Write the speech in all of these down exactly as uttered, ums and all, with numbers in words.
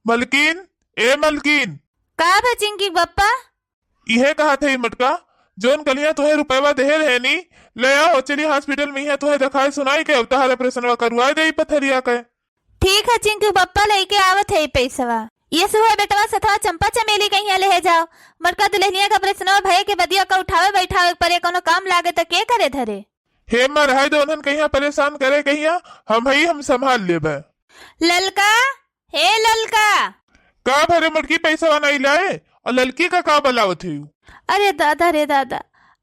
मलकिन, ए मलकिन। का भा चिंकी बप्पा? इहे कहत हई मटका, जौन कलिया तुहे रुपयवा देहे रहे नी, ले आओ, चली hospital में इहाँ तुहे देखाए सुनाई के, अब तहार ऑपरेशनवा करवाए देई पथरिया के। ठीक है चिंकी बप्पा, लइके आवत है पैसवा। ये सुहा बेटवा सथवा चंपा चमेली कहिया लेहे जाओ, मटका दुल्हनिया का ऑपरेशनवा भये के बदिया का उठावे बैठावे के परे, कोनो काम लागे त के करे धरे। हे माँ, रहाई दो उन्हन कहिया परेशान करे कहिया, हम हई, हम संभाल लेबे। ललका, हे ललका। का भरे मटकी पैसवा नाई लाए? और ललकी का का बलावत है? अरे दादा रे दादा,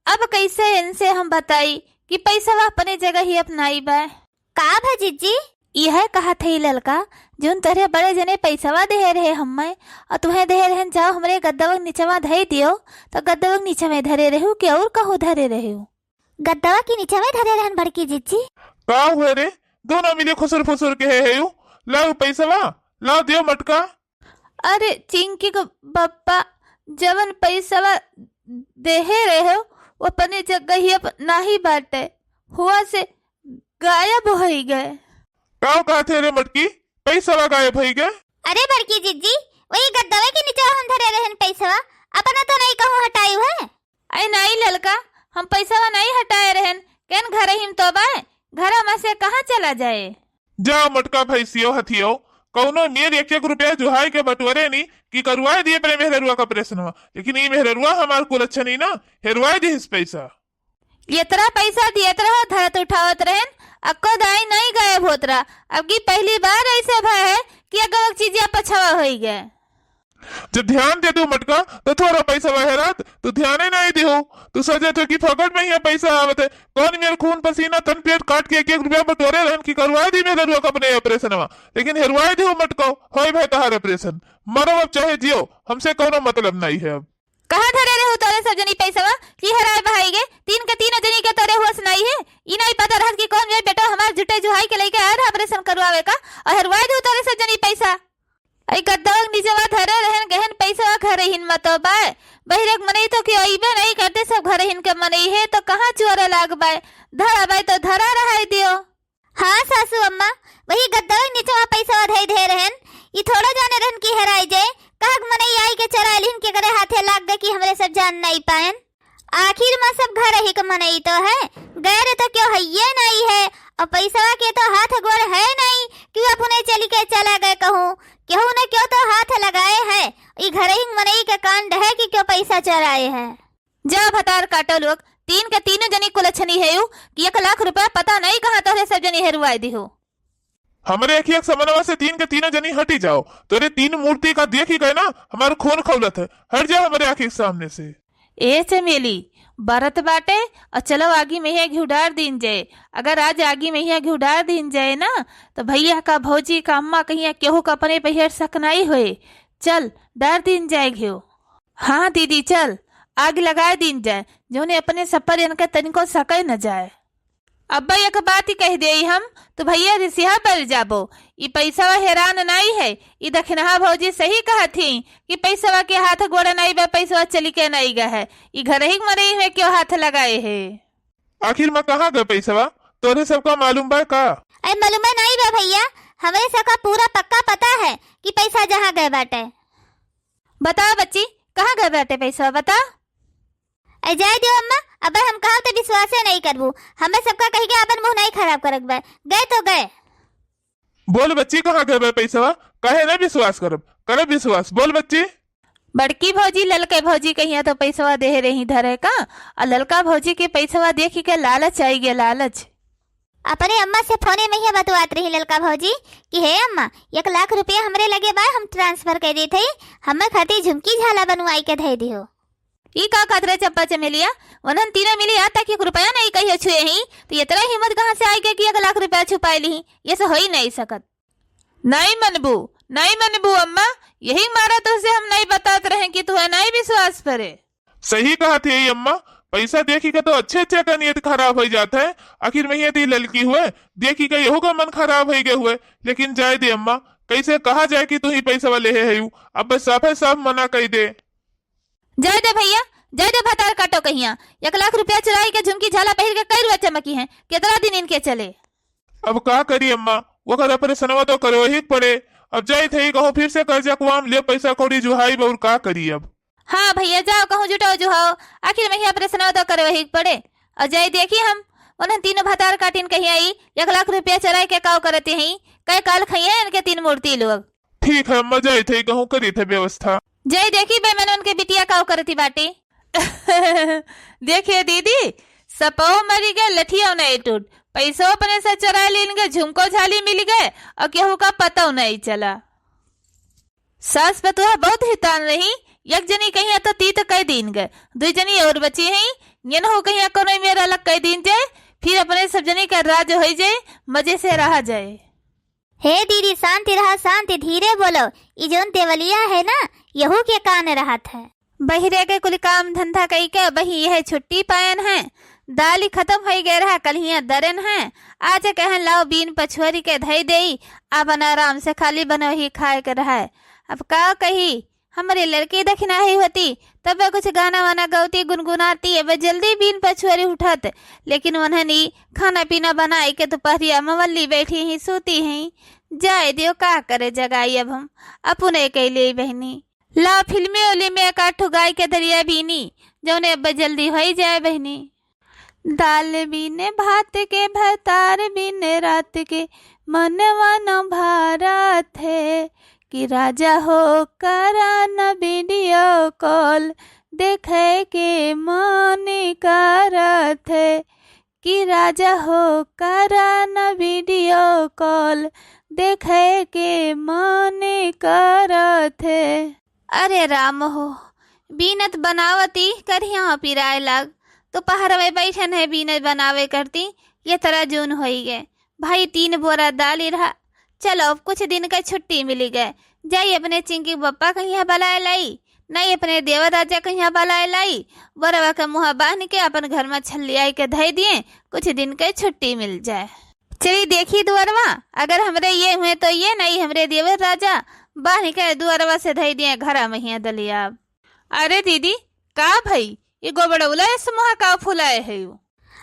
अब कैसे इनसे हम बताई कि पैसवा अपने जगह ही अपनाई बा। का भा जिज्जी? यह कहत है ललका, जोन तोहरे बड़े जने पैसवा देहे रहे हम्मे, और तुहे देहे रहन जाओ हमरे गद्दवा के निचवा धई दियो, तो गद्दवा के निचवे धरे रहू कि और कहूँ धरे रहू? गद्दवा के निचवे धरे रहन बड़की जिज्जी। का हुए रे, दोनों मिले खुसुर फुसुर के है, है यू? लाओ पैसवा, लाओ दियो मटका। अरे चिंकी के बप्पा, जवन पैसवा देहे रहे, वो अपने जगह ही अब नाही बाटे, हुआ से गायब होई गए। का कहत है रे मटकी, पैसवा गायब होई गए? अरे बड़की जिज्जी, वही गद्दवे के नीचे हम धरे रहन पैसवा, अपना तो नहीं कहूँ हटायु है। अरे नाई ललका, हम पैसवा नाई हटाए रहन, केन घर ही में तो बाय, घर में से कहाँ चला जाए? जाओ मटका भैंसियो हथियो, कौनो मेर एक एक रुपया जुहाई के बटोरे नी कि करवाए दिए अपने मेहररुआ का ऑपरेशनवा, लेकिन ई मेहररुआ हमार कुलच्छनी ना, हेरवाए दिहिस पैसा। इतना पैसा दियत रहो, धरत उठावत रहन, अक्को दाई नहीं गायब होत रहा। अब की पहली बार ऐसे भय है कि अगवक चीजिया पछवा होई गए। जब ध्यान दे दू मटका, तो थोड़ा पैसा वह रात, तो ध्यान ही नहीं दिहो। तू सजे थे कि फकट में ही पैसा आवत है। कौन मेर खून पसीना, तन पेट काट के एक एक रुपया बटोरे रहन की करवाए दी मेरे लोग अपने ऑपरेशनवा। लेकिन हेरवाए दिहो मटको, होई भाई तहार ऑपरेशन। मरो अब चाहे जियो, हमसे कौनो मतलब नहीं है अब। कहाँ धरे रहे हो तोरे सब जनी पैसवा? की हराए बहाई गे? तीन के तीनों जनी के तोरे होश नहीं है। ई नहीं पता रहत कि कौन मेर बेटा हमार जुटे जुहाई के लेके आए रहा ऑपरेशन करवावे का, और हेरवाए दिहो तोरे सब जनी पैसा। आई गद्दवा के नीचवा धरे रहन गहन पैसवा घर हिन मतो बाय। बहिरे के मनई तो के अइबे नहीं करते, सब घर हिन के मनई है, तो कहाँ चोरे लाग बाय? धरा बाय तो धरा रहाई दियो। हाँ सासू अम्मा, वही गद्दवा के नीचवा पैसवा धई धे रहन। ई थोड़ो जाने रहन कि हेराई जाए, कहक मनई आई के चोराए लिहन के करे हाथे लाग गए कि हमरे सब जान नहीं पाएन। आखिर में सब घर ही के मनई तो है, गैर तो क्यों हइये नहीं है। और पैसवा के तो हाथ गोड़ है नहीं कि वो अपने चली के चला गए कहूँ, केहू न क्यों तो हाथ लगाए है। ई घर ही मनई के कांड है कि क्यों पैसा चोराए है। जा भतार काटो लोग, तीन के तीनों जनी कुलछनी है यू कि एक लाख रुपया पता नहीं कहाँ तोहरे सब जनी हेरुआए दिहो। हमरे अखिया के समनवा से तीन के तीनों जनी हटी जाओ। तोरे तीन मूर्ति का देखी गए ना, हमार खून खौलत है। हट जा हमरे आँखी के सामने से। ए चमेली, बरत बाटे, और चलो आगी में हिया घिउ डार दीन जाए। अगर आज आगी में हिया घिउ डार दीन जाए ना, तो भैया का, भौजी का, अम्मा कहिया केहू का अपने पे हेर शक नाई होए। चल, डार दीन जाए घिउ। हाँ दीदी, चल, आग लगाए दीन जाए, जौने अपने सपर इनके तनिको सके न जाए। अब्बा एक बात ही कह देई हम, तो भैया रिसिहा बर जाबो। ई पैसवा हेरान नाई है, ई दखिनहा भौजी सही कहत ही कि पैसवा के हाथ गोड़ नाई बा, पैसवा चली के नाई गा है। ई घर ही मरई में क्यों हाथ लगाए है? आखिर में कहाँ गए पैसवा? तोरे सबका मालूम बा का? अरे मालूम बा नाई बा भैया, हमरे सबका पूरा पक्का पता है कि पैसा जहाँ गए बाटे। बताओ बच्ची, कहाँ गए बाटे पैसवा, बताओ। ए, जाए दियो अम्मा, अब हम कहब त विश्वासे नहीं करबू। हमें सबका कह के अपन मुंह नहीं खराब करक बा। गए तो गए। बोल बच्ची, कहाँ गए बा पैसवा? काहे ना विश्वास करब? करब विश्वास। बोल बच्ची। बड़की भौजी, ललके भौजी कहिया तो पैसवा देहे रही धरे का, और ललका भौजी के पैसवा देखी के लालच आई गया, लालच। अपने अम्मा से फोने में ही बतवात रही ललका भौजी कि हे अम्मा, एक लाख रुपया हमरे लगे बा, हम transfer कर देत हई, हमें खातिर झुमकी झाला बनवाई के धे दिहो। ई का कहत रहे चंपा चमेलिया? उन्हन तीनों मिली आज तक एक रुपया नहीं कहियो छुए ही, तो इतना हिम्मत कहाँ से आई गया कि एक लाख रुपया छुपाए ली? ये से हो ही नहीं सकत। नहीं मनबू, नहीं मनबू अम्मा, यही मारा तुझसे हम नहीं बतात रहे कि तुहे नहीं विश्वास परे। सही कहत है अम्मा, पैसा देखी के तो अच्छे अच्छे का नियत खराब हो जात है। आखिर में ये दी ललकी हुए, देखी के यहू का मन खराब हो गए हुए। लेकिन जाए दे अम्मा, कैसे कहा जाए कि तू ही पैसा वाले है यू? अब बस साफे साफ मना कर दे। जाए दे भैया, जाए दे भतार काटो कहिया। एक लाख रुपया चुराई के झुमकी झाला पहिर के कई रुआ चमकी हैं, कितना दिन इनके चले? अब का करी अम्मा, ओकर ऑपरेशनवा तो करवा ही के पड़े। अब जाइत हई, कहूँ फिर से कर्जा कुआम ले पैसा कौड़ी जुहाइब, और का करी अब? हाँ भइया, जाओ कहूँ जुटाओ जुहाओ, आखिर महिया ऑपरेशनवा तो करवही के पड़े। और जाई देखी हम, उन्हन तीनों भतार काटिन कहीं आई, एक लाख रुपया चराई के काव करती हई, कै काल खइहैं इनके तीन मूर्ति लोग। ठीक है अम्मा, जाइत हई कहूँ करित है व्यवस्था। जाई देखी बे मन उनके बिटिया काव करती बाटी। देखिए दीदी, सपहु मरि गए, लठियो नहीं टूट, पैसो अपने से चुराइ लीन गए, झुमको झाली मिलि गए, और केहू का पतउ नहीं चला। सास पतोह बहुत हितान रही, एक जनी कहिया तो तीत कइ दीन गए, दुइ जनी और बची हई, इनहू कहिया कोनो मेरा अलग कइ दीन जाए, फिर अपने सब जनी का राज होइ जाए, मजे से रहा जाए। हे दीदी, शांति रहा, शांति, धीरे बोलो। ई जौन देवलिया है ना, यहू के कान रहत है। बहिरे के कुल काम धंधा कई के बही यह छुट्टी पायन है। दाली खतम होइ गए रहा, कलिया दरन है। आज कहन लाओ बीन पछुअरी के धई देई, आपन आराम से खाली बनवही खाए के रहे। अब का कही, हमरे लड़की दखिनाही होती, तब कुछ गाना वाना गौती, गुनगुनाती। अब जल्दी बीन पछुअरी उठत, लेकिन उन्हन ई खाना पीना बनाई के दुपहरिया मवल्ली बैठी ही, सूती ही। जाए दियो, का करे जगाई अब हम, अपने कैले बहनी। ला फिल्मी ओली में एक आठ ठो गाय के दरिया बीनी, जौने अब जल्दी होई जाए बहनी। दाल बिन भात के, भतार बिन रात के, मनवा न भारत है, कि राजा हो करा न वीडियो कॉल, देखे के मन करत है, कि राजा हो करा न वीडियो कॉल, देखे के मन करत है। अरे राम हो, बीनत बनावती करिया पिराए लाग, तो पहरवे बैठन है बीनत बनावे करती, ये तरह जून होई गए। भाई तीन बोरा दाली रहा, चलो अब कुछ दिन के छुट्टी मिली गए, जाई अपने चिंकी बप्पा कहिया बलाए लाई, नहीं अपने देवर राजा कहिया बलाए लाई, बोरवा के मुँह बांध के अपन घर में छल्लियाई के धई दिए, कुछ दिन के छुट्टी मिल जाए। चली देखी दुअरवा, अगर हमरे ये हुए तो ये, नहीं हमरे देवर राजा बांध के दुअरवा से धई दिए घरा महिया दलिया। अरे दीदी, का भई, ये गोबड़ौला ऐसे मुँह का फुलाए है यू?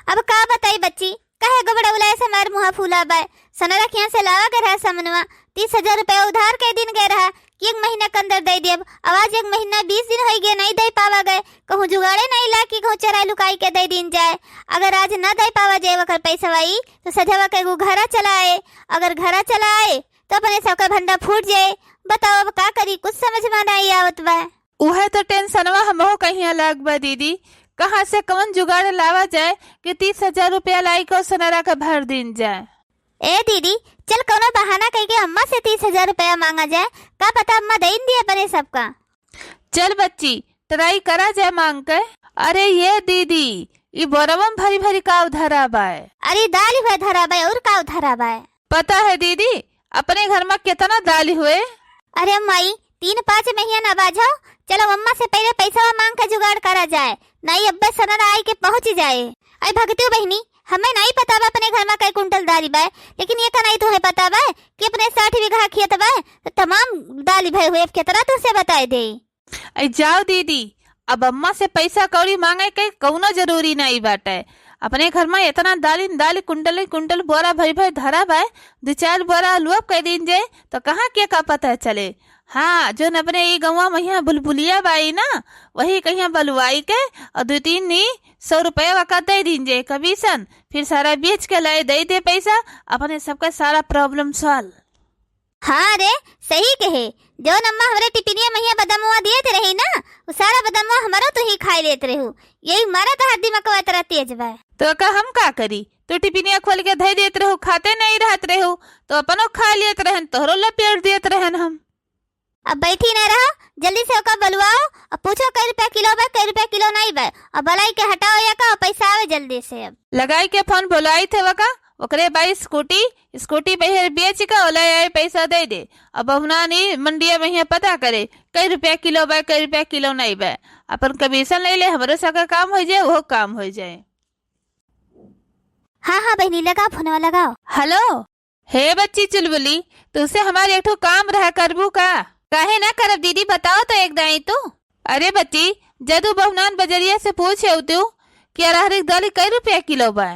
अब का बताई बच्ची, काहे गोबड़ौला ऐसे हमार मुँह फूला बाय? सनरा खिया से लावा गए रहा समनवा, तीस हजार रुपया उधार के दिन गए रहा कि एक महीना के अंदर दे देब। अब आज एक महीना बीस दिन होई गए, नहीं दे पावा गए। कहूँ जुगाड़े नहीं ला कि कहूँ चराई लुकाई के दे दीन जाए। अगर आज न दे पावा जाए ओकर पैसवा ई, तो सझवा के एगो घरा चला आए। अगर घरा चला आए, तो अपने सबका भंडा फूट जाए। बताओ, अब का करी, कुछ समझ में नहीं आवत बा। उहे तो टेंशनवा हमहू कहिया लाग बा दीदी, कहाँ से कवन जुगाड़ लावा जाए कि तीस हजार रुपया लाई को सनरा के भर दीन जाए। ए दीदी, चल कौनो बहाना कइके अम्मा से तीस हजार रुपया मांगा जाए, का पता अम्मा दइन दिए अपने सबका। चल बच्ची, ट्राई करा जाए मांग के। अरे ये दीदी, ई बोरवा में भरी भरी का उधारा बाय? अरे दाल हुए धरा बाय, और का उधारा बाय? पता है दीदी, अपने घर में कितना दाल हुए? अरे माई, तीन पाँच महीना ना बाझो, चलो अम्मा से पहले पैसा मांग के जुगाड़ करा जाए, नहीं अब्बे सनरा आई के पहुंच जाए। अरे भगतू बहिनी, हमें नहीं पता बा अपने घर में कई कुंटल दाल बाय, लेकिन ये का नहीं तुम्हें पता बा कि अपने साठ बीघा खेत बा, तो तमाम दाल भय हुए, अब कितना तुझसे बताए दे। अरे जाओ दीदी, अब अम्मा से पैसा कौड़ी मांगे के कौनो जरूरी नहीं बाटे। अपने घर में इतना दालिन दाली कुंटल कुंटल बोरा भरी भरी धरा बाय, दो चार बोरा अलुआ कह दीन जाए तो कहाँ के का पता चले। हाँ, जोन अपने ई गौवा में यहाँ बुलबुलिया बाई ना, वही कहिया बलुआई के और दो तीन नी सौ रुपया का दे दीन जाए कमीशन, फिर सारा बेच के लाए दे दे पैसा, अपने सबका सारा प्रॉब्लम सॉल्व। हाँ रे, सही कहे। जौन अम्मा हमरे टिफिनिया महिया बदमवा दियत रही ना, उ सारा बदमवा हमरो तू ही खाए लेत रहू। यही मारा तहार दिमकवा इतना तेज बा। तो का हम का करी? तू टिफिनिया खोल के धई देत रहू, खाते नहीं रहत रहू, तो अपनो खा लेत रहन, तोहरो लपेट देत रहन हम। अब बैठी ना रहो, जल्दी से ओका बलुआओ, अब पूछो कै रुपया किलो बा, कै रुपया किलो नहीं बा। अब बलाई के हटाओ या का, पैसा आवे जल्दी से। अब लगाई के फोन बुलाई थे वका, ओकरे बाई स्कूटी, स्कूटी पे हेर बेच के ओला आए पैसा दे दे। अब बहुना नी मंडिया में हिया पता करे, कै रुपया किलो बा, कै रुपया किलो नहीं बा। अपन कमीशन ले ले, हमरो सका काम हो जाए, वो काम हो जाए। हाँ, हाँ बहिनी, लगाओ फोनवा, लगाओ। हेलो। हे बच्ची चुलबुली, तुझसे हमार एक ठो काम रहा, करबू का? काहे ना करब दीदी, बताओ तो एक दाई तू। अरे बच्ची, जदू बहुनान बजरिया से पूछे तू कि अरहर के दाली कै रुपया किलो बा?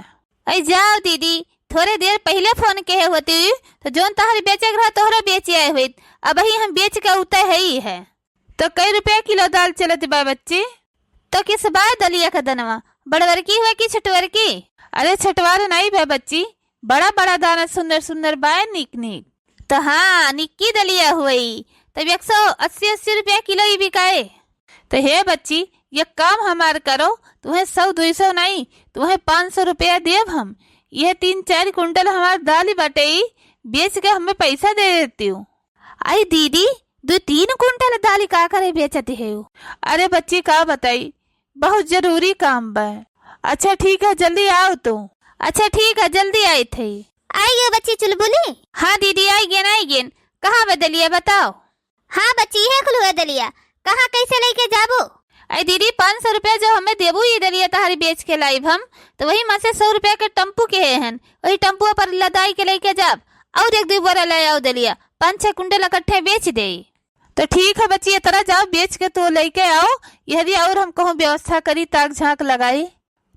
अरे जाओ दीदी, थोरे देर पहिले फोन केहे होती, तो जौन तहर बेचे के रहा, तोहरो बेचे आए होइत। अबही हम बेच के उते हई है। तो कई रुपया किलो दाल चलत बा बच्ची? तो किस बाय दलिया का दनवा, बड़वरकी हुए कि छटवरकी? अरे छटवार नाई बा बच्ची, बड़ा बड़ा दाना सुंदर सुंदर बाय, निक निक। तो हाँ, निक्की दलिया हुई, तब एक सौ अस्सी अस्सी रुपया किलो ही बिकाए। तो हे बच्ची, ये काम हमार करो, तुम्हें सौ दुई सौ नाई, तुम्हें पाँच सौ रुपया देब हम। यह तीन चार कुंटल हमार दाल बाटे, बेच के हमें पैसा दे देती हूँ। आई दीदी, दो तीन कुंटल दाल का करे बेचत हेउ? अरे बच्ची, का बताई, बहुत जरूरी काम बा। अच्छा ठीक है, जल्दी आओ तू। अच्छा ठीक है, जल्दी आई थे। आई गयो बच्ची चुलबुली। हाँ दीदी, आई गेन, आई गेन। कहाँ बा दलिया, बताओ। हाँ बच्ची, ये खुलुए दलिया, कहाँ कैसे लेके जाबो? आई दीदी, पाँच सौ रुपया जो हमें देबू, ये दलिया तहारी बेच के लाइब हम, तो वही में से सौ रुपया के टेम्पू केहे हन, वही टेम्पू पर लदाई के लेके जाब। और एक दो बोरा ले आओ दलिया, पाँच छह कुंटल इकट्ठे बेच दे। तो ठीक है बच्ची, ये तरह जाओ, बेच के तू लेके आओ, यदि और हम कहूँ व्यवस्था करी, ताक झाँक लगाई।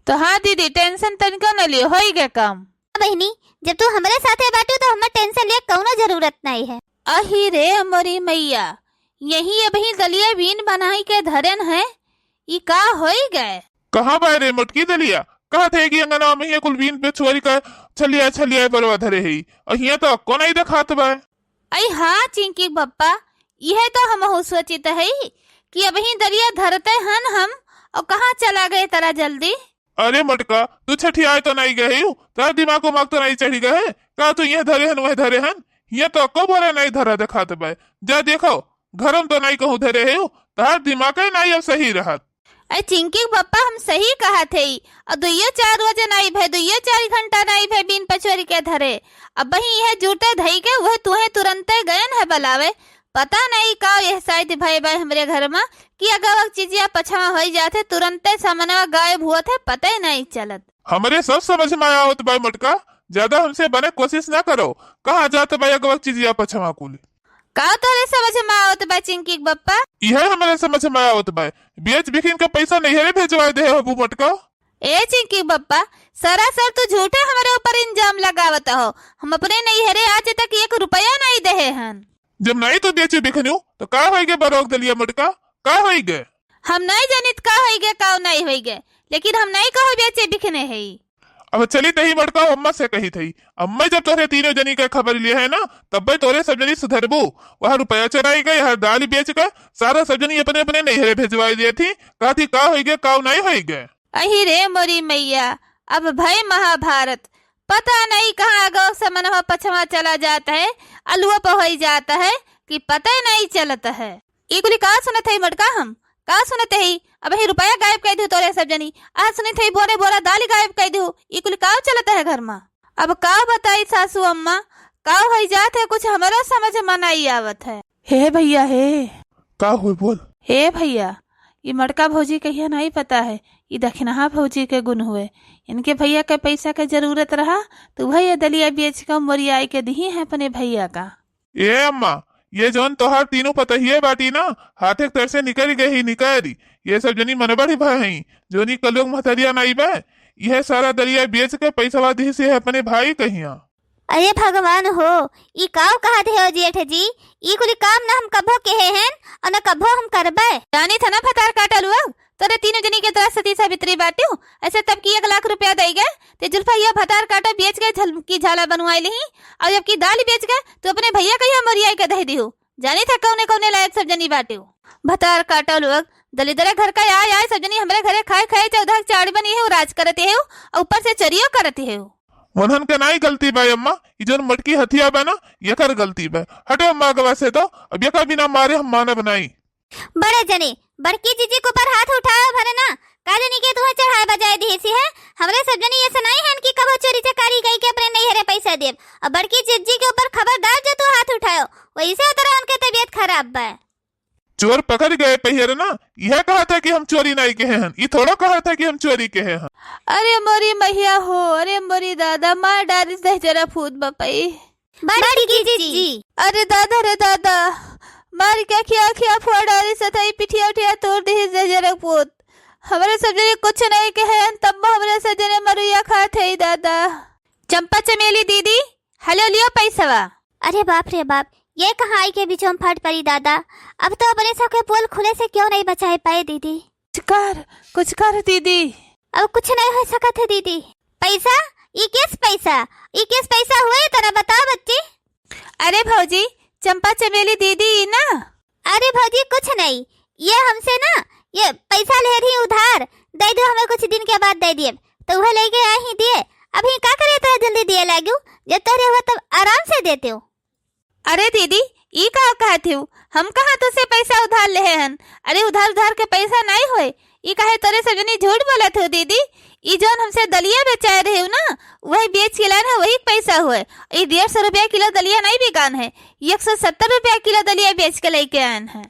तो हाँ दीदी, टेंशन तनिको न लियो, होई गए काम। बहिनी, जब तू हमरे साथे बाटू तो हमें टेंशन लिए कौनो जरूरत नहीं है। अही रे मोरी मैया, यही अबही दलिया बीन बनाई के धरेन है, ई का होई गए? कहाँ बा रे मोटकी दलिया? कहत है कि अंगनवा में ही कुल बीन पे छुआरी का छलिया छलिया बरवा धरे है, और हियाँ तो अक्को नहीं देखात बा। अई हाँ चिंकी बप्पा, इहे तो हमहू सोचित हई कि अबही दलिया धरते हन हम, और कहाँ चला गए तरा जल्दी? अरे मोटका, तू छठियाए तो नहीं गए हू? तोरा दिमाग उमाग तो नहीं चढ़ी गए? का तू यह धरे हन, वह धरे हन? हियाँ तो अक्को बोरा नहीं धरा देखात बा। जा देखो, घरम तो नहीं कहूँ धरे हू, तोहार दिमाग नहीं अब सही रहत। अरे चिंकी के पप्पा, हम सही कहत हई। और दुइये चार बजे नाई भे, दुइये चार घंटा नाई भे बीन पछोरी के धरे। अबही यह जूते धई के वह तुहे तुरंते गयन है बलावे। पता नहीं का यह शायद भय बाय हमरे घर में कि अगवक चीजिया पछवा होई जात है, तुरंते समनवा गायब हुआ थे, पता ही नहीं चलत। हमरे सब समझ में आवत बाय मोटका, ज्यादा हमसे बने कोशिश ना करो। कहाँ जात बाय अगवक चीजिया पछवा कुल? का तोरे समझ में आवत बा चिंकी के बप्पा? इहे हमरे समझ में आवत बा। बेच बिकिन के पैसा नैहरे भेजवा दे हबू मोटका। ए चिंकी के बप्पा, सरासर तू झूठे हमरे ऊपर इल्जाम लगावत हो। हम अपने नैहरे आज तक एक रुपया नहीं देहे हन। जब नहीं तो बेचे बिकन्यू, तो का होई गे बरोक दलिया मोटका? का होई गे? हम नहीं जानित का होई गे, का नहीं होई गे, लेकिन हम नहीं कहो बेचे बिकने है। अब चली तही मोटका अम्मा से कही थई। अम्मा जब तोहरे तीनों जनी के खबर लिए है ना, तब्बे तोरे सब जनी सुधरबू। वह रुपया चुराई गए, हर दाल बेच के सारा सब जनी अपने अपने नैहरे भेजवाई दिए थी। कहती का होई गे, का नहीं होई गे। अही रे मोरी मैया, अब भय महाभारत। पता नहीं कहाँ अगवा समनवा पछवा चला जात है, अलुआ पे होई जात है कि पता ही नहीं चलत है। ई कुली का सुनत है मोटका हम? का सुनत है? अबही रुपया गायब कर दिहू तोरे सब जनी। आज सुनत है बोरे बोरा दाल गायब कर दिहू। ई कुली का चलत है घर में? अब का बताई सासू अम्मा, का होई जात है, कुछ हमरो समझ में नहीं आवत है। हे भैया हे। का हुए बोल। हे भैया, ई मोटका भौजी कहिया नहीं पता है, ई दखिनहा भौजी के गुण हुए। इनके भैया के पैसा के जरूरत रहा, तो वही दलिया बेच के मोरियाई के दिही है अपने भैया का। ए अम्मा, ये जौन तोहार तीनों पतहिए बाटी ना, हाथे के तर से निकल गई ही, निकल। ये सब जनी मनबढ़ भय हई, जोनी कलुग महतरिया नाई बे, यह सारा दलिया बेच के पैसवा दिही से अपने भाई कहिया। अरे भगवान हो, ई काव कहत हो जेठ जी? ई कुली काम न हम कभो केहे हन और न कभो हम करबे। जानी था ना भतार काटा लुआ, तोरे तीनों जनी के तरह सती सावित्री बाटियो। ऐसे तब की एक लाख रुपया दई गए, ते जुल्फा ये भतार काटा बेच के झलकी झाला बनवाई लिही, और जबकि दाल बेच के तू अपने भैया कहिया मोरियाई के दे दिहू। जानी था कौने कौने लायक सब जनी बाटियो। भतार काटा लुआ, दलिदरे घर का आय आय सब जनी हमरे घरे खाए खाए चौदह चाड़ी बनी है, राज करते है, और ऊपर से चोरियो करते है। वनहन के नाई गलती बा अम्मा, ई जौन मोटकी हथिया बा ना, यकर गलती बा। हटो अम्मा अगवा से तो, अब यका बिना मारे हम मानब नाई। बड़े जने, बड़की जीजी के ऊपर हाथ उठाओ भरे ना, का जनी के तुहे चढ़ाए बजाए दिहे सी है। हमरे सब जनी ऐसे नाई हन कि कबो चोरी चकारी कई के अपने नैहरे पैसा देब। अब बड़की जीजी के ऊपर खबरदार जो तू हाथ उठाओ, वैसे उतरा उनके तबीयत खराब बा। चोर पकड़ गए पहियर ना, यह कहा था कि हम चोरी नाई केहे हन, ई थोड़ो कहा था कि हम चोरी केहे हन। अरे मोरी मैया हो, अरे मोरी दादा, मार डारिस दहिजरा पूत बपई। बड़की जीजी। अरे दादा रे दादा, मार के खिया खिया फोड़ डारिस हथई, पिठिया उठिया तोड़ दिहिस दहिजरा पूत। हमरे सब जने कुछ नाई केहे हन, तब हमरे सब जने मरुइया खात हई दादा। चंपा चमेली दीदी, हेलो, लियो पैसवा। अरे बाप रे बाप, ये कहाँ आई के बीचों में फट पड़ी दादा। अब तो अपने सबके पोल खुले से क्यों नहीं बचाए पाए दीदी। कुछ कर, कुछ कर दीदी। अब कुछ नहीं हो सकत है दीदी। पैसा? ई केस पैसा? ई केस पैसा हुए तना बताओ बच्ची। अरे भौजी, चंपा चमेली दीदी ई ना। अरे भौजी, कुछ नहीं, ये हमसे ना, ये पैसा ले रही उधार, दे दो हमें, कुछ दिन के बाद दे दिए, तो वह लेके आए ही दिए। अभी का करे इतना जल्दी दिए लागू, जब तोहरे हुआ तब आराम से देते हो। अरे दीदी, ई का कहत हू? हम कहाँ तुसे पैसा उधार लेहे हन? अरे उधार उधार के पैसा नहीं होए। ई काहे तोरे सब जनी झूठ बोलत हो दीदी? ई जौन हमसे दलिया बेचाए रहे हो ना, वही बेच के लान है, वही पैसा होए। ई डेढ़ सौ रुपया किलो दलिया नहीं बिकान है, एक सौ सत्तर रुपया किलो दलिया बेच के लेके आन है।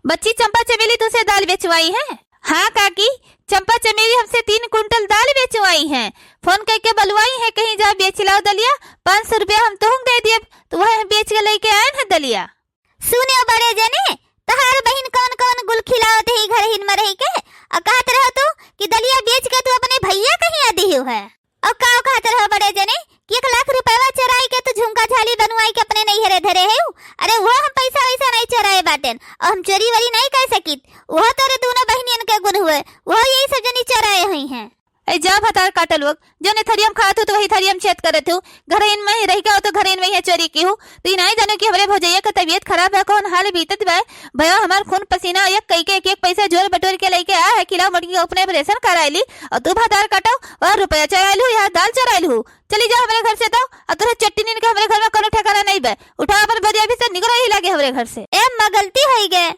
बच्ची चंपा चमेली तुसे दाल बेचवाई है? हाँ काकी, चंपा चमेली हमसे तीन कुंटल दाल बेचवाई है। फोन करके बलवाई है, कहीं जा बेच लाओ दलिया, पाँच सौ रुपया हम तोहूँ दे दियब, तो वह हम बेच के लेके आए हैं दलिया। सुने बड़े जने, तहार बहिन कौन कौन गुल खिलावत ही घर हिन में रही के, और कहत रहो तू कि दलिया बेच के तू अपने भैया कहीं आदि हो है। और का कहत रहो बड़े जने कि एक लाख रुपया चोराई के तू झुमका झाली बनवाई के अपने नैहरे धरे है। अरे वो हम पैसा वैसा नहीं चोराए बाटेन, और हम चोरी वाली नहीं कह सकित। वो तोरे दोनों बहनियन के गुण हुए, वो यही सब जनी चोराए हुई हैं। ए, जा भतार काटल लोग, जौने थरियम खात हो तो वही थरियम छेद करत हो। घरइन में ही रह के हो तो घरइन में ही चोरी की हो। तो ई नाई जानो कि हमरे भौजैया के तबीयत खराब है, कौन हाल बीतत बा। भया हमार खून पसीना एक कई के एक एक पैसा जोर बटोर के लेके आ है, खिलाओ मुर्गी के अपने ऑपरेशन कराई ली। और तू भतार काटो और रुपया चोराइल हो या दाल चोराइल हो। चली जाओ हमरे घर से तो, और तोरे चट्टी नीन के हमरे घर में कोनो ठिकाना नहीं बा। उठाओ अपन बोरिया भी से निकलो ही लागे हमरे घर से। ए अम्मा, गलती होई गए।